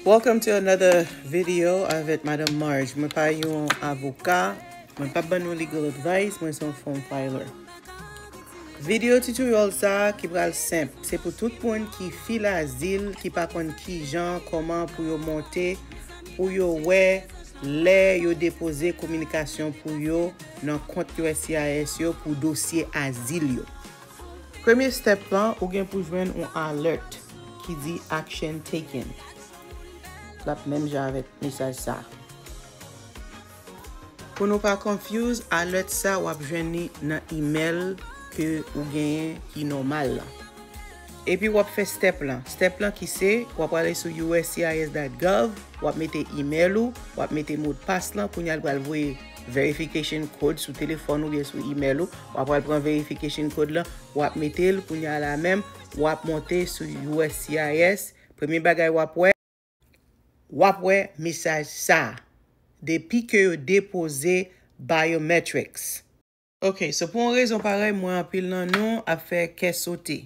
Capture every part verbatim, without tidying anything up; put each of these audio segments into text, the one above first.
Welcome to another video avèk Madam Marge. Mwen pa yon avoka, mwen pa ban nou legal advice, mwen se yon form filer. Video tutorial sa ki pral senp, se pou tout moun ki file azil, ki pa konn kijan, kòman pou yo monte, pou yo wè lè yo depoze kominikasyon pou yo nan kont U S C I S yo pou dosye azil yo. Premye step lan, ou gen pou jwenn yon alert ki di action taken. L ap menm jan avèk mesaj sa. Pou nou pa confuse, alert sa w ap jwenn li nan email ke ou genyen ki nòmal lan. Epi w ap fè step lan. Step lan ki se, w ap ale sou U S C I S dot gov, w ap mete email ou, w ap mete modpas lan, kounye a l pral voye verification code sou telefòn ou byen sou email ou, w ap pral pran verification code lan, w ap mete l, kounye a la menm, w ap monte sou U S C I S, premye bagay w ap wè, w ap wè mesaj sa a, depi ke yo depoze biometrics. Ok, so pou yon rezon parèy, mwen anpil nan nou ap fè kè sote.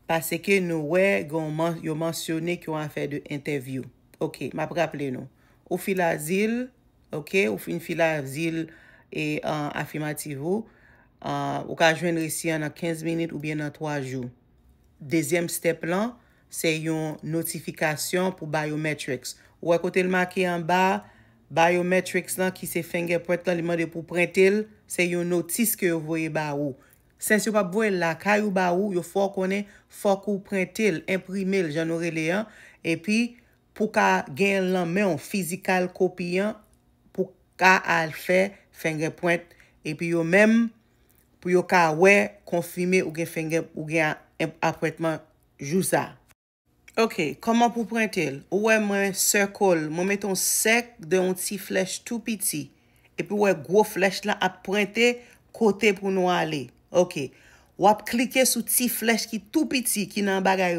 Paske nou wè gen yon man-, yo mansyone ki yon afè de entèvyou. Ok, m ap raple nou. Ou file azil, ok, ou fin file azil e an afimativ ou, an, ou ka jwenn resi an nan kenz minit oubyen nan twa jou. Dezyèm step lan, se yon notifikasyon pou biometrics. Ou wè kote l make anba, biometrics lan ki se fingerprint lan, li mande pou prente l, se yon notis ke yo voye ba ou. Since yo p ap voye l lakay ou ba ou, yo fè w konnen fòk ou prente l, enprime l, jan nou rele an, epi pou ka gen l nan men w, fizikal kopi an, pou ka al fè fingerprint, epi yo menm, pou yo ka wè, konfime ou gen finger, ou gen a-, apwentman jou sa. Ok, kòman pou prente l? Ou wè mwen circle, mwen mete yon sèk de yon ti flèch tou piti. Epi ou wè gwo flèch lan ap prente kote pou nou ale. Ok. W ap klike sou ti flèch ki tou piti ki nan bagay,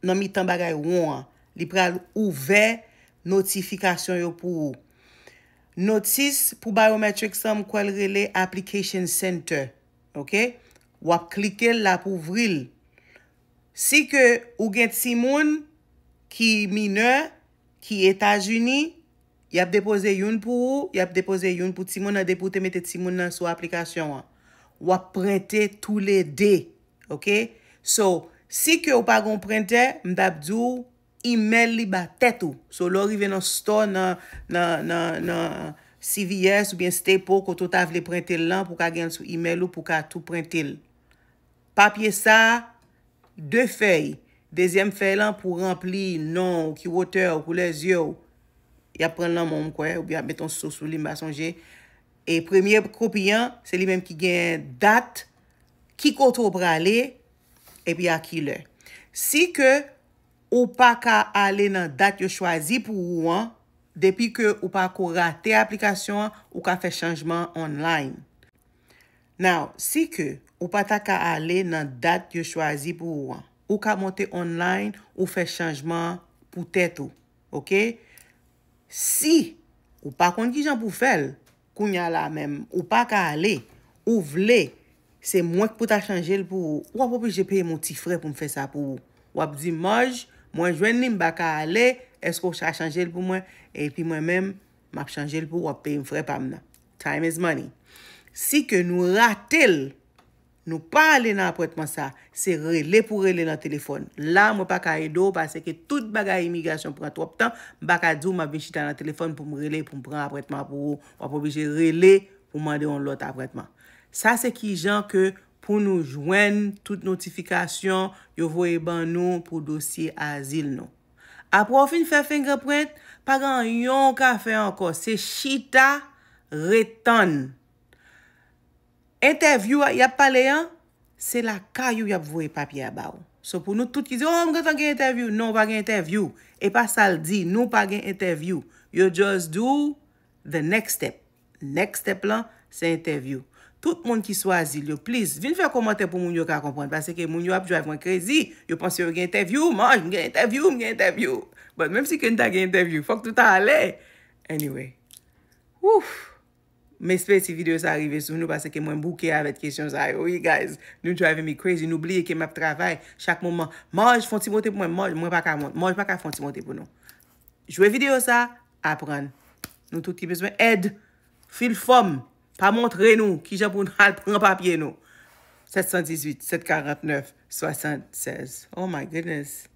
nan mitan bagay won an. Li pral ouvè notifikasyon yo pou ou. Notis pou biometrics lan, m kwè l rele Application Center. Ok? W ap klike l, l ap ouvri l. Si ke ou gen timoun ki minè, ki Etazini, y ap depoze youn pou ou, y ap depoze youn pou timoun nan depi w te mete timoun nan sou aplikasyon an. W ap prente toulede, ok? So, si ke w pa gen yon prentè, m t ap di w, email li ba tèt ou. So, lè w rive nan store, nan, nan, nan, nan C V S oubyen Staples, kote w ta vle prente l lan, pou w ka gen l sou email ou, pou w ka tou prente l. Papye sa, de fèy. Dezyèm fèy lan pou ranpli non w, ki wotè w, koulè zye w. Y ap pran l nan men w, m kwè, oubyen y ap met yon so sou li, m pa sonje. E premye kopi an, se li menm ki gen dat, ki kote w prale, epi a ki lè. Si ke ou pa ka ale nan dat yo chwazi pou ou an, depi ke ou pa ko rate aplikasyon an, ou ka fè chanjman an online. Now, si ke ou pa ta ka ale nan dat yo chwazi pou ou an, ou ka monte online, ou fè chanjman an pou tèt ou, ok? Si ou pa konn kijan pou fè l, kounye a la menm, ou pa ka ale, ou vle, se mwen k pou ta chanje l pou ou, w ap oblije peye m yon ti frè pou m fè sa pou ou. W ap di, Marge, mwen jwenn li, m pa ka ale, èske w ka chanje l pou mwen? Epi mwen menm, m ap chanje l pou ou, w ap peye m frè pa m nan. Time is money. Si ke nou rate l, nou pa ale nan apwentman sa, se rele pou rele nan telefòn. La, mwen pa ka ede w, paske tout bagay imigrasyon pran twòp tan, m pa ka di w m ap vin chita nan telefòn pou m rele, pou m pran apwentman pou ou, w ap oblije rele pou mande yon lòt apwentman. Sa se kijan ke pou nou jwenn tout notifikasyon yo voye ban nou pou dosye azil nou. Apre w fin fè fingerprint, pa gen anyen w ka fè ankò, se chita, ret tann. Entèvyou a y ap pale an, se lakay ou y ap voye papye a ba ou. So, pou nou tout ki di, "Oh, m gentan gen entèvyou." Non, ou pa gen entèvyou. E pa sa l di, nou pa gen entèvyou. Yo just do the next step. Next step lan, se entèvyou. Tout moun ki swazi l yo, please, vin fè kòmantè pou moun yo ka konprann, paske moun yo ap drive mwen crazy. Yo panse yo gen entèvyou, man, m gen entèvyou, m gen entèvyou. But menm si ke n ta gen entèvyou, fòk nou ta ale. Anyway. Wouf! M espere ti videyo sa rive sou nou, paske mwen bouke avèk kesyon sa yo, wi, guys. Nou driving me crazy. Nou bliye ke m ap travay chak moman. Marge, fè yon ti monte pou mwen. Marge, mwen pa ka mont-, Marge pa ka fè yon ti monte pou nou. Jwe videyo sa, aprann. Nou tout ki bezwen èd, fil fòm. Pa montre nou kijan pou n al pran papye nou. Sèt san dizuit, sèt karannèf, swasannsèz. Oh my goodness.